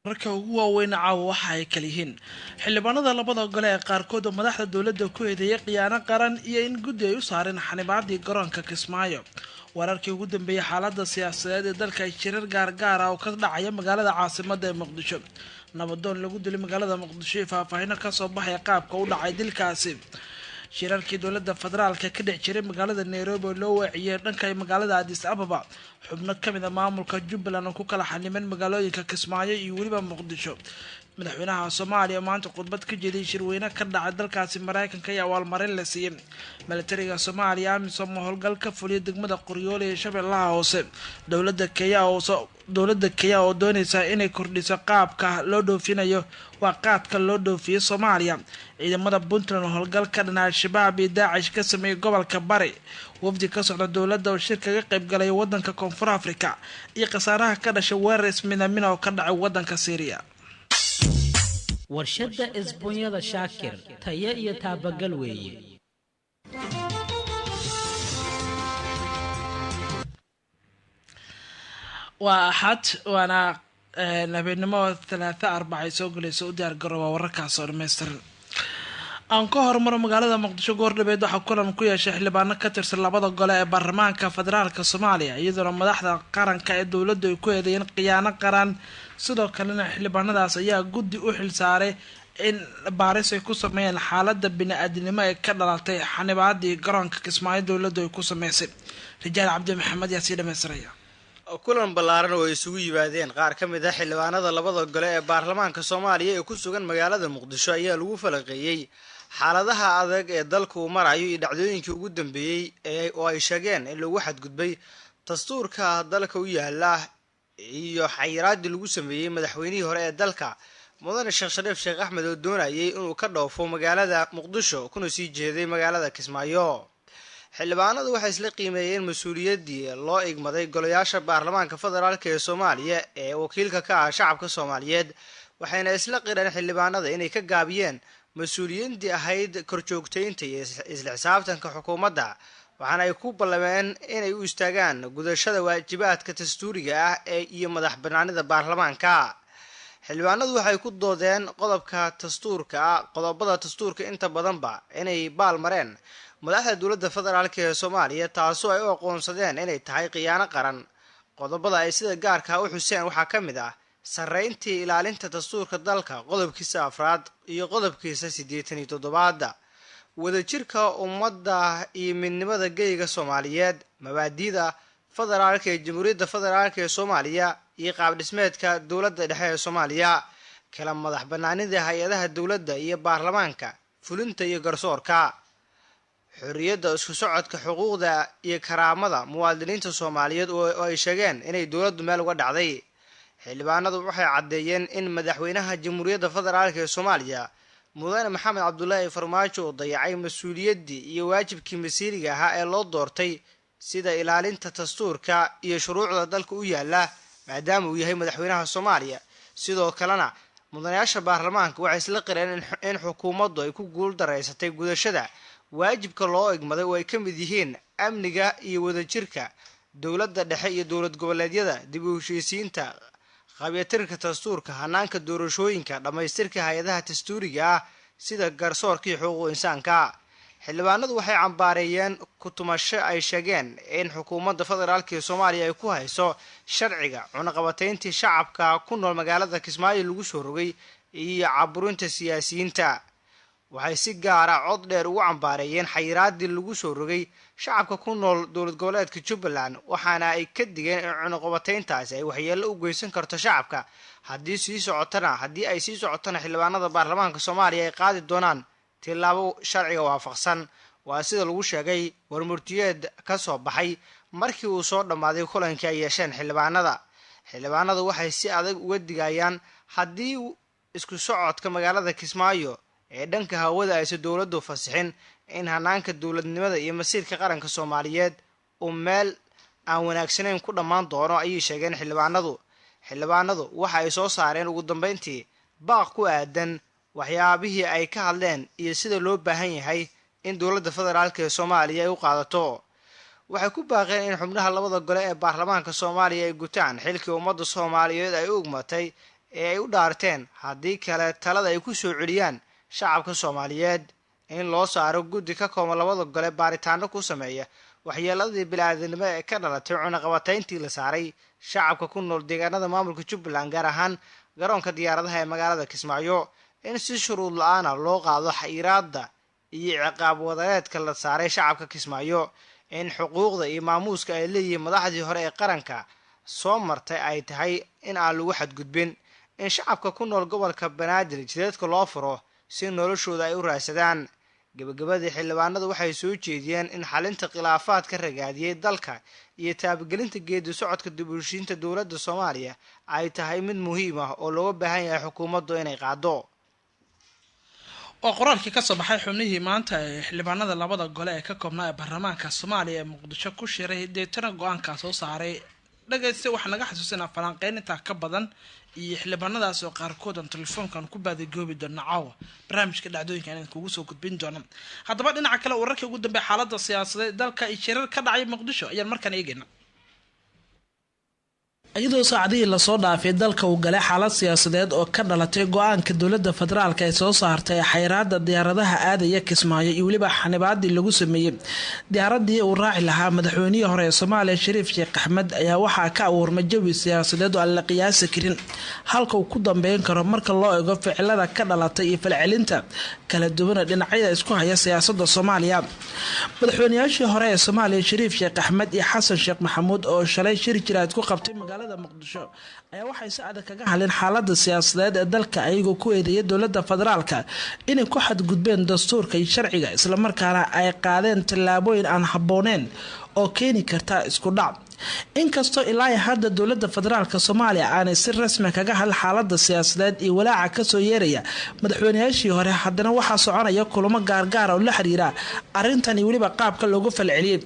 Wararka ugu waaweyn caawa waxa ay kala yihiin xildhibaanada labada gole ee qaarkood oo madaxda dowladda ku eedeeyay khiyaano qaran iyo in guddi ay u saareen xanibaadii garoonka Kismaayo. Wararkii ugu dambeeyay xaalada siyaasadeed ee dalka ay jirar gaargaar ah oo ka dhacaya magaalada caasimada ee Muqdisho. Nabadoon lagu dilay magaalada Muqdisho iyo faahfaahino kasoo baxaya qaabka u dhacay dilkaasi. Shirarkii dowladda federaalka ka dhex jiray magaalada Nairobi oo loo weeciyey dhanka magaalada Addis Ababa. Xubno kamid a maamulka Jubbaland oo ku kala xaniban magaalooyinka Kismaayo iyo weliba Muqdisho. Madaxweynaha Soomaaliya maanta khudbad ka jeediyay shirweyne ka dhacay dalkaasi Mareykanka iyo abaalmarin la siiyey milatariga Soomaaliya. AMISOM oo howlgal ka fuliyay degmada Qoryoole ee Shabeellaha Hoose. Dowladda Kenya oo dooneysa inay kordhiso qaabka loo dhoofinayo, waa qaadka loo dhoofiyo Soomaaliya. Ciidamada Puntland oo howlgal ka dhan Al-Shabaab iyo Daacish ka sameeyay gobolka Bari. Wafdi ka socda dowladda oo shir kaga qayb galaya wadanka Koonfur Africa iyo khasaaraha ka dhashay weerar ismidamina oo ka dhacay wadanka Syria. Warshadda Isbuunyada Shaakir, tayo iyo taabagal weeye. Waa Axad, waana habeenimo Talaata, Arbacay soo galayso. U diyaar garooba wararkaas oo dhammaystiran. Aan ka hormaro magaalada Muqdisho. Goordhabeed waxaa kulan ku yeeshay xildhibaano ka tirsan labada gole ee baarlamaanka federaalka Soomaaliya, iyadoona madaxda qaranka ee dowladdu ay ku eedeeyeen khiyaano qaran. Sidoo kalena xildhibaanadaas ayaa guddi u xilsaaray in baaris ay ku sameeyeen xaalada bini-aadinimo ee ka dhalatay xanibaadii garoonka Kismaayo dowladdu ay ku sameysay. Rijaal Cabdi Maxamed yaa sii dhamaystiraya. Kulan ballaaran oo ay isugu yimaadeen qaar ka mid ah xildhibaanada labada gole ee baarlamaanka Soomaaliya ee ku sugan magaalada Muqdisho ayaa lagu falaqeeyey xaaladaha adag ee dalku uu marayo iyo dhacdooyinkii ugu dambeeyey ee oo ay sheegeen in lagu xadgudbay dastuurka dalka u yaala iyo xayiraadii lagu sameeyey madaxweynihii hore ee dalka, Mudane Sheekh Shariif Sheekh Axmed, oo doonayay inuu ka dhoofo magaalada Muqdisho kuna sii jeeday magaalada Kismaayo. Xildhibaanadu waxay isla qiimeeyeen mas-uuliyaddii loo igmaday golayaasha baarlamaanka federaalk ee Soomaaliya ee wakiilka ka ah shacabka Soomaaliyeed, waxayna isla qireen xildhibaanada inay ka gaabiyeen mas-uuliyiintii ahayd korjoogteynta iyo isla xisaabtanka xukuumadda, waxaana ay ku ballameen inay u istaagaan gudashada waajibaadka dastuuriga ah ee iyo madax banaanida baarlamaanka. Xildhibaanadu waxay ku doodeen qodobka dastuurka ah, qodobada dastuurka inta badanba inay baal mareen madaxda dowladda federaalk ee Soomaaliya, taasoo ay u aqoonsadeen inay tahay khiyaano qaran. Qodobada ay sida gaarka u xuseen waxaa ka mid ah sarreyntii ilaalinta dastuurka dalka, qodobkiisa afraad iyo qodobkiisa 87aad, wadajirka ummadda iyo midnimada geyga Soomaaliyeed, mabaadiida federaalka ee Jamhuuriyadda Federaalk ee Soomaaliya iyo qaabdhismeedka dowladda dhexe ee Soomaaliya, kala madax banaanida hay-adaha dowladda iyo baarlamaanka, fulinta iyo garsoorka, xorriyadda isku socodka, xuquuqda iyo karaamada muwaadiniinta Soomaaliyeed oo ay sheegeen inay dowladdu meel uga dhacday. Xildhibaanadu waxay caddeeyeen in madaxweynaha Jamhuuriyadda Federaalk ee Soomaaliya, Mudane Maxamed Cabdulaahi Farmaajo, uu dayacay mas-uuliyaddii iyo waajibkii masiiriga ahaa ee loo doortay, sida ilaalinta dastuurka iyo shuruucda dalka u yaala, maadaama uu yahay madaxweynaha Soomaaliya. Sidoo kalena mudanayaasha baarlamaanka waxay isla qireen in xukuumaddu ay ku guul daraysatay gudashada waajibka loo igmaday, oo ay ka mid yihiin amniga iyo wadajirka dowladda dhexe iyo dowlad goboleedyada, dib u heshiisiinta, qabyatirka dastuurka, hanaanka doorashooyinka, dhammaystirka hay-adaha dastuuriga ah sida garsoorka iyo xuquuq insaanka. Xildhibaanadu waxay cambaareeyeen kutumasho ay sheegeen in xukuumadda federaalk ee Soomaaliya ay ku hayso sharciga, cunaqabatayntii shacabka ku nool magaalada Kismaayo lagu soo rogay iyo caburinta siyaasiyiinta. Waxay si gaara cod dheer ugu cambaareeyeen xayiraadii lagu soo rogay shacabka ku nool dowlad goboleedka Jubbaland, waxaana ay ka digeen in cunaqabatayntaasi ay waxyeello u geysan karto shacabka haddii sii socotana. Haddii ay sii socotona, xildhibaanada baarlamaanka Soomaaliya ay qaadi doonaan tillaabo sharciga waafaqsan, waa sida lagu sheegay warmurtiyeed ka soo baxay markii uu soo dhammaaday kulankii ay yeesheen xildhibaanada. Xildhibaanadu waxay si adag uga digayaan haddii isku socodka magaalada Kismaayo ee dhanka hawada aysa dowladdu fasixin in hanaanka dowladnimada iyo masiirka qaranka Soomaaliyeed uu meel aan wanaagsanayn ku dhammaan doono, ayay sheegeen xildhibaanadu. Xildhibaanadu waxa ay soo saareen ugu dambeyntii baaq ku aadan waxyaabihii ay ka hadleen iyo sida loo baahan yahay in dowladda federaalk ee Soomaaliya ay u qaadato. Waxay ku baaqeen in xubnaha labada gole ee baarlamaanka Soomaaliya ay gutaan xilkii ummadda Soomaaliyeed ay u ugmatay ee ay u dhaarteen, haddii kale talada ay ku soo celiyaan shacabka Soomaaliyeed. In loo saaro guddi ka kooban labada gole baaritaano ku sameeya waxyeeladii bili-aadanimo ee ka dhalatay cunaqabatayntii la saaray shacabka ku nool deegaanada maamulka Jubbaland, gaar ahaan garoonka diyaaradaha ee magaalada Kismaayo. In si shuruud la-aana loo qaado xayiraada iyo ciqaab wadareedka la saaray shacabka Kismaayo. In xuquuqda iyo maamuuska ay leeyihiin madaxdii hore ee qaranka soo martay ay tahay in aan lagu xadgudbin. In shacabka ku nool gobolka Banaadir jideedka loo furo si noloshooda ay u raadsadaan. Gabagabadii, xildhibaanadu waxay soo jeediyeen in xalinta khilaafaadka ragaadiyey dalka iyo taabagelinta geedi socodka dib u heshiinta dowladda Soomaaliya ay tahay mid muhiim ah oo looga baahan yahay xukuumaddu inay qaado. Oo qoraalkii kasoo baxay xubnihii maanta ee xildhibaanada labada gole ee ka koobnaa ee baarlamaanka Soomaaliya ee Muqdisho ku shiray, deetana go-aankaa soo saaray. Dhagayste, waxaa naga xasuusinaa falanqeyn intaa ka badan iyo xildhibaanadaas oo qaarkood aan telefoonkan ku baadigoobi doono caawa barnaamijka dhacdooyinka inaan kugu soo gudbin doono. Haddaba dhinaca kale, wararkii ugu dambeey xaalada siyaasadeed dalka iyo shirar ka dhacay Muqdisho ayaan markaan eegayna. Iyadoo saacadihii lasoo dhaafay dalka uu galay xaalad siyaasadeed oo ka dhalatay go-aanka dowlada federaalk ee soo saartay xayiraada diyaaradaha aadaya Kismaayo iyo weliba xanibaadii lagu sameeyey diyaaradii uu raaci lahaa madaxweynihii hore ee Soomaaliya Shariif Sheekh Axmed, ayaa waxaa ka abuurmay jawi siyaasadeed oo aan la qiyaasi karin halka uu ku dambeyn karo marka loo eego ficilada ka dhalatay iyo falcelinta kala duwan ee dhinacyada isku haya siyaasada Soomaaliya. Madaxweynayaashii hore ee Soomaaliya Shariif Sheekh Axmed iyo Xasan Sheekh Maxamuud oo shalay shir jiraad ku qabtay magaalada Muqdisho ayaa waxay si adag kaga hadleen xaalada siyaasadeed ee dalka, ayagoo ku eedeeyay dowlada federaalka inay ku xadgudbeen dastuurka iyo sharciga, islamarkaana ay qaadeen tallaabooyin aan habbooneen oo keeni karta isku dhac. Inkastoo ilaa hadda dowlada federaalk Soomaaliya aanay si rasmi kaga hadl xaalada siyaasadeed iyo walaaca kasoo yeeraya madaxweynayaashii hore, haddana waxaa soconaya kulamo gaargaara oo la xiriira arintan iyo weliba qaabka loogu falceliyey.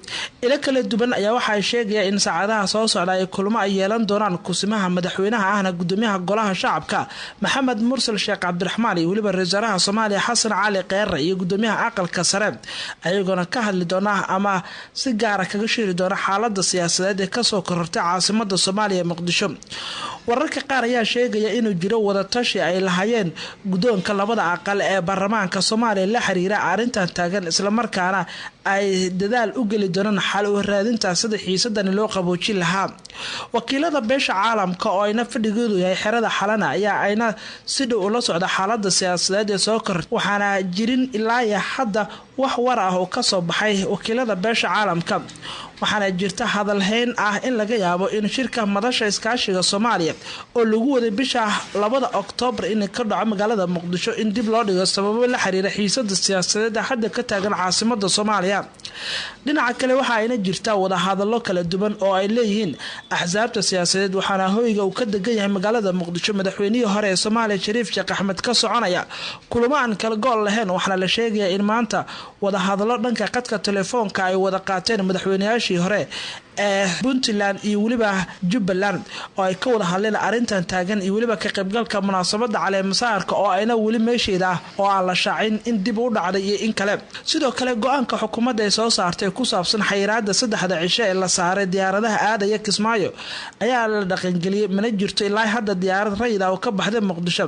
Ilo kala duwan ayaa waxaa sheegaya in saacadaha soo socda ay kulamo ay yeelan doonaan kusimaha madaxweynaha ahna gudoomiyaha golaha shacabka Maxamed Mursal Sheekh Cabdiraxmaan iyo weliba ra-iisul wasaaraha Soomaaliya Xasan Cali Kheyre iyo gudoomiyaha aqalka sare, ayagoona ka hadli doona ama si gaara kaga shiri doona xaalada siyaasadeed ee kasoo korortay caasimada Soomaaliya ee Muqdisho. Wararka qaar ayaa sheegaya inuu jiro wadatashi ay lahaayeen guddoonka labada aqal ee baarlamaanka Soomaaliya la xiriira arrintan taagan, islamarkaana ay dadaal u geli doonaan xal u raadinta sida xiisadani loo qaboojin lahaa. Wakiilada beesha caalamka oo ayna fadhigoodu yahay xerada Xalana ayaa ayna si dhow ula socda xaalada siyaasadeed ee soo korortay, waxaana jirin ilaa iyo hadda wax war ah oo kasoo baxay wakiilada beesha caalamka. Waxaana jirta hadalhayn ah in laga yaabo in shirka madasha iskaashiga Soomaaliya oo lagu waday bisha 2 Oktoobar in ka dhaco magaalada Muqdisho in dib loo dhigo sababo la xiriira xiisada siyaasadeed hadda ka taagan caasimada Soomaaliya. Dhinaca kale, waxa ayna jirtaa wadahadalo kala duwan oo ay leeyihiin axsaabta siyaasadeed, waxaana hoyga uu ka degan yahay magaalada Muqdisho madaxweynihii hore ee Soomaaliya Shariif Sheekh Axmed ka soconaya kulamo aan kala gool lahayn. Waxaana la sheegaya in maanta wadahadalo dhanka qadka telefoonka ay wada qaateen madaxweynayaashii hore ee Puntland iyo weliba Jubbaland oo ay ka wada hadleen arrintan taagan iyo weliba ka qaybgalka munaasabada caleemasaarka oo ayna weli meesheeda ah oo aan la shaacin in dib u dhacday iyo in kale. Sidoo kale, go-aanka xukuumadda ay soo saartay ku saabsan xayiraada 3da cisho ee la saaray diyaaradaha aadaya Kismaayo ayaa la dhaqangeliyey, mana jirto ilaa hadda diyaarad rayid ah oo ka baxday Muqdisho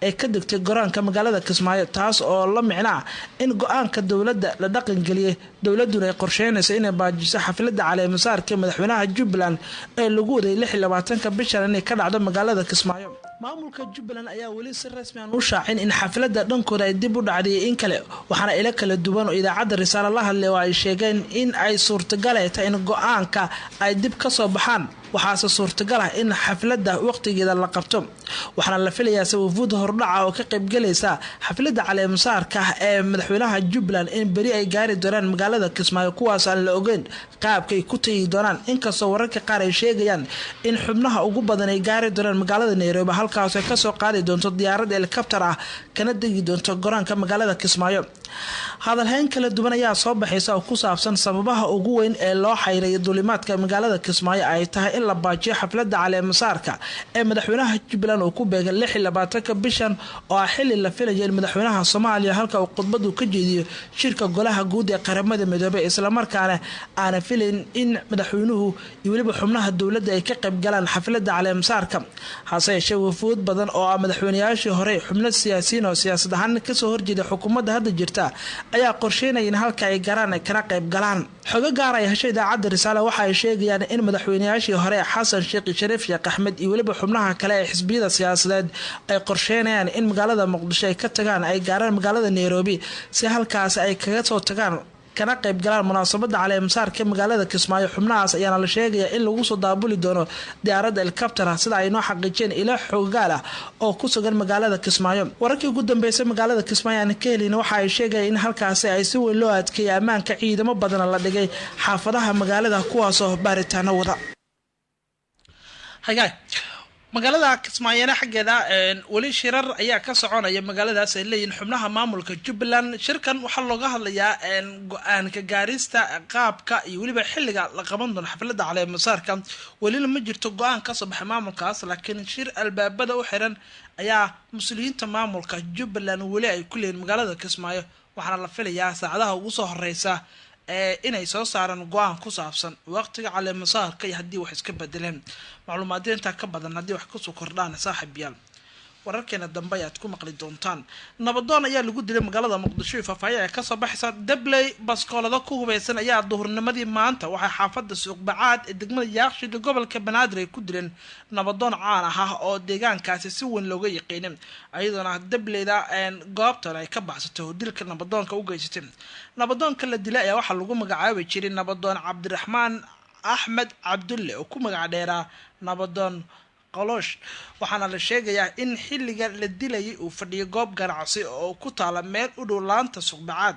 ee ka degtay garoonka magaalada Kismaayo, taas oo la micno ah in go-aanka dowladda la dhaqangeliyey, dowladuna ay qorsheynaysa inay baajiso xaflada caleemasaarka madaxweynaha Jubbaland ee lagu waday 26-ka bishan inay ka dhacdo magaalada Kismaayo. Maamulka Jubbaland ayaa weli si rasmi aan u shaacin in xaflada dhankooda ay dib u dhacday in kale, waxaana ilo kala duwan oo idaacadda Risaalo la hadlay oo ay sheegeen in ay suurtagal ay tahay in go-aanka ay dib kasoo baxaan, waxaase suurtagal ah in xaflada waqtigeeda la qabto. Waxaana la filayaa sawafuud hordhaca oo ka qaybgalaysa xaflada caleemasaarka ee madaxweynaha Jubbaland in beri ay gaari doonaan magaalada Kismaayo, kuwaas aan la ogeyn qaabka ay ku tegi doonaan, inkastoo wararka qaar ay sheegayaan in xubnaha ugu badan ay gaari doonaan magaalada Nairobi, halkaas ay kasoo qaadi doonto diyaarad helikabtar ah kana degi doonto garoonka magaalada Kismaayo. Hadalhayn kala duwan ayaa soo baxaysa oo ku saabsan sababaha ugu weyn ee loo xayray duulimaadka magaalada Kismaayo ay tahay in la baajiyo xafladda caleemasaarka ee madaxweynaha Jubbaland uu ku beegay 26-ka bishan, oo ah xili la filayo in madaxweynaha Soomaaliya halka uu khudbadu ka jeediyo shirka golaha guud ee Qaramada Midoobay, islamarkaana aana filayn in madaxweynuhu iyo weliba xubnaha dowladda ay ka qayb galaan xafladda caleemasaarka. Hase yeeshee wafuud badan oo ah madaxweynayaashii hore, xubno siyaasiyiin oo siyaasad ahaan kasoo horjeeda xukuumadda hadda jirta ayaa qorsheynaya in halka ay garaan ay kana qayb galaan. Xogo gaar ay heshay idaacadda Risaale waxa ay sheegayaan in madaxweynayaashii hore Xasan Sheekh, Shariif Sheekh Axmed iyo weliba xubnaha kale ee xisbiyada siyaasadeed ay qorsheynayaan in magaalada Muqdisho ay ka tagaan, ay gaaraan magaalada Nairobi, si halkaas ay kaga soo tagaan kana qayb galaan munaasabada caleemasaarka magaalada Kismaayo. Xubnahaas ayaana la sheegaya in lagu soo daabuli doono diyaaradda helicopter, sida ay noo xaqiijiyeen ilo xoogaal ah oo ku sugan magaalada Kismaayo. Wararkii ugu dambeysay magaalada Kismaayo aan ka helin waxa ay sheegaya in halkaasi ay si weyn loo adkeeyay ammaanka, ciidamo badana la dhigay xaafadaha magaalada kuwaasoo baaritaano wada. Hagaag, magaalada Kismaayana xaggeeda weli shirar ayaa ka soconaya magaaladaas ay leeyihiin xubnaha maamulka Jubbaland. Shirkan waxaa looga hadlayaa go-aanka gaarista qaabka iyo weliba xilliga la qaban doono xafladda caleemasaarka. Welina ma jirto go-aan kasoo baxay maamulkaas, laakiin shir albaabada u xiran ayaa mas-uuliyiinta maamulka Jubbaland weli ay ku leeyihin magaalada Kismaayo, waxaana la filayaa saacadaha ugu soo horeysa inay soo saaraan go-aan ku saabsan waqtiga caleemasaarka iyo haddii wax iska bedeleen. Macluumaadyo intaa ka badan haddii wax kusoo kordhaan, saaxiib yaal, wararkeena dambe ayaad ku maqli doontaan. Nabadoon ayaa lagu dilay magaalada Muqdisho iyo faahfaahin ee kasoo baxaysa. Dabley baskoolado ku hubeysan ayaa duhurnimadii maanta waxay xaafada Suuqbacaad ee degmada Yaaqshid gobolka Banaadir ay ku dileen nabadoon caan ah oo deegaankaasi si weyn looga yaqiinay, iyadoona dableyda goobtan ay ka baxsatay oo dilka nabadoonka u geysatay. Nabadoonka la dilay ayaa waxaa lagu magacaabi jiray Nabadoon Cabdiraxmaan Axmed Cabdulle oo ku magac dheeraa Nabadoon Qoloosh, waxaana la sheegayaa in xilliga la dilayay uu fadhiyo goob ganacsi oo ku taala meel u dhow laanta Suqbacaad.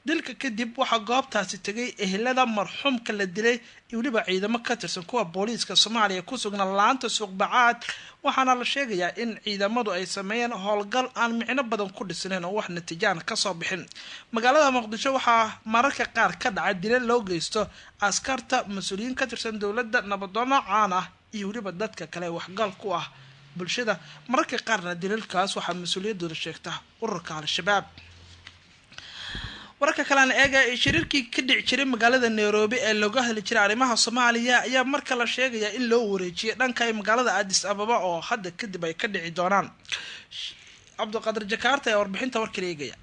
Dilka kadib waxaa goobtaasi tegay ehelada marxuumka la dilay iyo weliba ciidamo ka tirsan kuwa booliiska Soomaaliya ku sugnaa laanta Suuqbacaad, waxaana la sheegayaa in ciidamadu ay sameeyeen howlgal aan micno badan ku dhisnayn oo wax natiijaan kasoo bixin. Magaalada Muqdisho waxaa mararka qaar ka dhacay dila loo geysto askarta, mas-uuliyiin ka tirsan dowladda, nabadoono caan ah iyo weliba dadka kale waxgal ku ah bulshada. Mararka qaarna dilalkaas waxaa mas-uuliyaddooda sheegta ururka Al-Shabaab. Wararka kalean eega, shiriirkii ka dhici jiray magaalada Nairobi ee looga hadli jiray arrimaha Soomaaliya ayaa marka la sheegayaa in loo wareejiyay dhanka magaalada Addis Ababa oo hadda kadib ay ka dhici doonaan. Cabdiqaadir Jakaarta ayaa warbixinta warkan eegaya.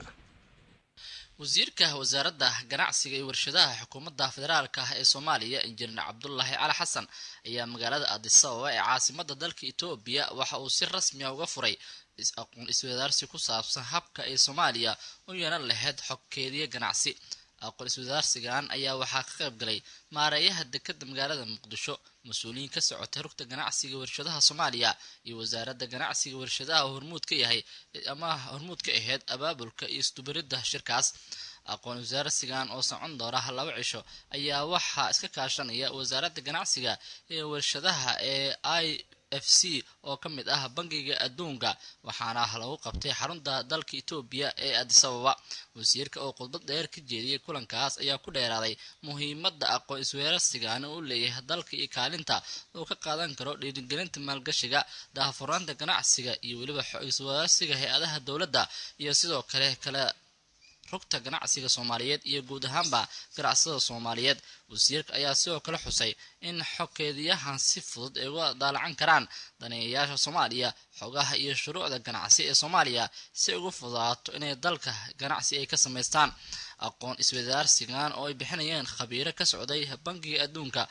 Wasiirka wasaaradda ganacsiga iyo warshadaha xukuumadda federaalka ah ee Soomaaliya, Injineer Cabdulaahi Cali Xasan, ayaa magaalada Addis Ababa ee caasimada dalka Etoobiya waxa uu si rasmi ah uga furay aqoon iswadaarsi ku saabsan habka ay Soomaaliya u yeelan lahayd xogkeediya ganacsi. Aqoon iswadaarsigan ayaa waxaa ka qayb galay maareeyaha dekeda magaalada Muqdisho, mas-uuliyiin ka socotay rugta ganacsiga warshadaha Soomaaliya iyo wasaaradda ganacsiga warshadaha oo hormuud ka yahay ama hormuud ka ahayd abaabulka iyo isdubaridda shirkaas. Aqoon iswadaarsigan oo socon doona 2 cisho ayaa waxaa iska kaashanaya wasaaradda ganacsiga ee warshadaha ee IFC oo ka mid ah Bangiga Adduunka, waxaana lagu qabtay xarunta dalka Etoobiya ee Addis Ababa. Wasiirka oo khudbad dheer ka jeediyey kulankaas ayaa ku dheeraaday muhiimadda aqoon isweerarsigan uu leeyahay dalka iyo kaalinta uu ka qaadan karo dhiirigelinta maalgashiga, daahfurnaanta ganacsiga iyo weliba isweerarsiga hay-adaha dowladda iyo sidoo kale kala rugta ganacsiga Soomaaliyeed iyo guud ahaanba ganacsada Soomaaliyeed. Wasiirka ayaa sidoo kale xusay in xogkeediyahan si fudud ay uga daalacan karaan daneeyayaasha Soomaaliya xogaha iyo shuruucda ganacsi ee Soomaaliya si ay ugu fududaato inay dalka ganacsi ay ka samaystaan. Aqoon iswadaarsigan oo ay bixinayeen khabiiro ka socday Bangiga Adduunka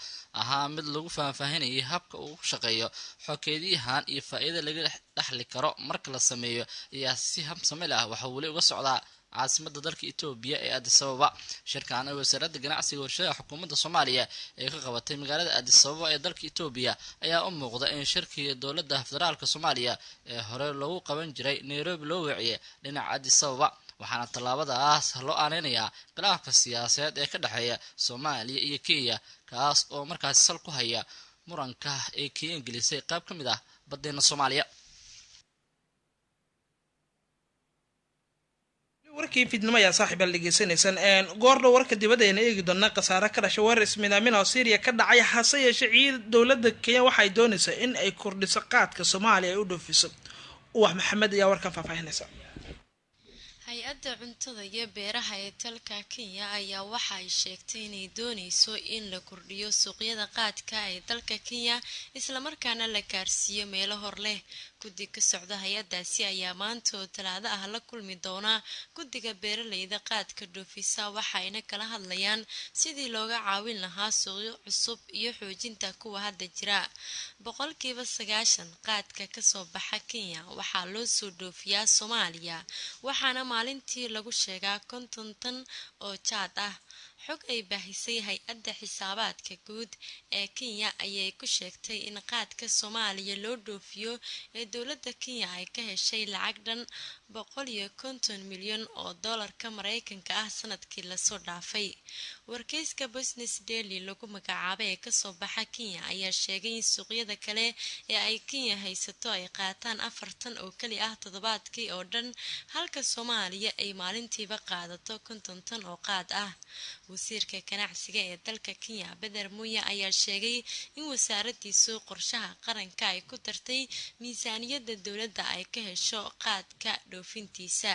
ahaa mid lagu faahfaahinayay habka uu shaqeeyo xogkeediyahan iyo faa-iida laga dhexli karo marka la sameeyo ayaa si habsami ah waxaa weli uga socdaa caasimada dalka Etoobiya ee Addis Ababa. Shirkan ay wasaaradda ganacsiga warshadaha xukuumadda Soomaaliya ee ka qabatay magaalada Addis Ababa ee dalka Etoobiya ayaa u muuqda in shirkii dowladda federaalka Soomaaliya ee hore loogu qaban jiray Nairobi loo weeciyay dhinaca Addis Ababa, waxaana tallaabadaas loo aaneynayaa khilaafka siyaasadeed ee ka dhexeeya Soomaaliya iyo Kenya, kaas oo markaasi sal ku haya muranka ee Kenya gelisay qayb ka mid ah baddeena Soomaaliya. Warkii fiidnimo ayaa saaxiib aad dhegeysanaysaan. Goordhow warka dibadda ayna eegi doonaa khasaare ka dhashay weerar ismiidaamin oo Syria ka dhacay. Hase yeeshee ciid dowladda Kenya waxay doonaysaa in ay kordhiso qaadka Soomaaliya ay u dhoofiso. Uwax Maxamed ayaa warkan faahfaahinaysa. Hay-adda cuntada iyo beeraha ee dalka Kenya ayaa waxa ay sheegtay inay dooneyso in la kordhiyo suuqyada qaadka ee dalka Kenya, islamarkaana la gaarsiiyo meelo hor leh. Guddi ka socda hay-addaasi ayaa maanta oo Talaado ah la kulmi doona guddiga beeraleyda qaadka dhoofisa, waxayna kala hadlayaan sidii looga caawin lahaa suuqyo cusub iyo xoojinta kuwa hadda jira. 90% qaadka kasoo baxa Kenya waxaa loo soo dhoofiyaa Soomaaliya, waxaana maalintii lagu sheegaa 50 tan oo jaad ah. Xog ay baahisay hay-adda xisaabaadka guud ee Kenya ayay ku sheegtay in qaadka Soomaaliya loo dhoofiyo ee dowladda Kenya ay ka heshay lacag dhan 150 milyan oo doolarka Mareykanka ah sanadkii lasoo dhaafay. Wargeyska Business Daily lagu magacaabay ee kasoo baxa Kenya ayaa sheegay in suuqyada kale ee ay Kenya haysato ay qaataan 4 tan oo keli ah toddobaadkii oo dhan, halka Soomaaliya ay maalintiiba qaadato 50 tan oo qaad ah. Wasiirka ganacsiga ee dalka Kenya, Beder Muya, ayaa sheegay in wasaaradiisu qorshaha qaranka ay ku dartay miisaaniyadda dowladda ay ka hesho qaadka dhoofintiisa.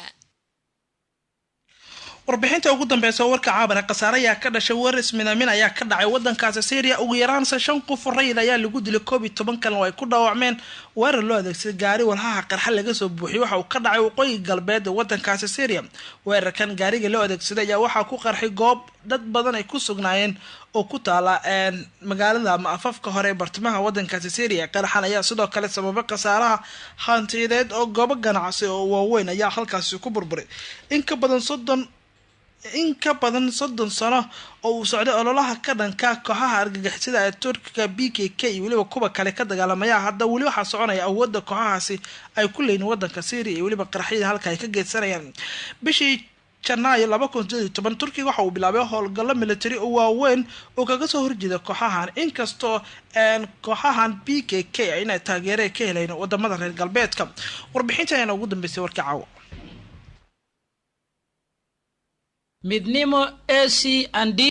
Warbixinta ugu dambeysa warka caabana, khasaare ayaa ka dhashay weerar ismiidaamin ayaa ka dhacay wadankaasi Syria. Ugu yaraanse shan qof rayid ayaa lagu dilay, 11 kalena oo ay ku dhaawacmeen. Weerar loo adeegsaday gaari walhaha qarxa laga soo buuxiyay waxa uu ka dhacay waqooyi galbeed ee wadankaasi Syria. Weerarkan gaariga loo adeegsaday ayaa waxaa ku qarxay goob dad badan ay ku sugnaayeen oo ku taala magaalada ama afafka hore ee bartamaha wadankaasi Syria. Qaraxan ayaa sidoo kale sababay khasaaraha hantiyadeed oo goobo ganacsi oo waaweyn ayaa halkaasi ku burburay. In ka badan 30 sano oo uu socday ololaha ka dhanka kooxaha argagixisada ee Turkiga PKK iyo weliba kuwa kale ka dagaalamaya, hadda weli waxaa soconaya awoodda kooxahaasi ay ku leeyihin wadanka Syria iyo weliba qaraxyada halka ay ka geysanayaan. Bishii Janaayo 2018 Turkiga waxa uu bilaabay howlgallo military oo waaweyn oo kaga soo horjeeda kooxahan, inkastoo kooxahan PKK inay taageere ka helayn wadamada reer galbeedka. Warbixinta ayaana ugu dambeysay warka caawa. Midnimo AC and D.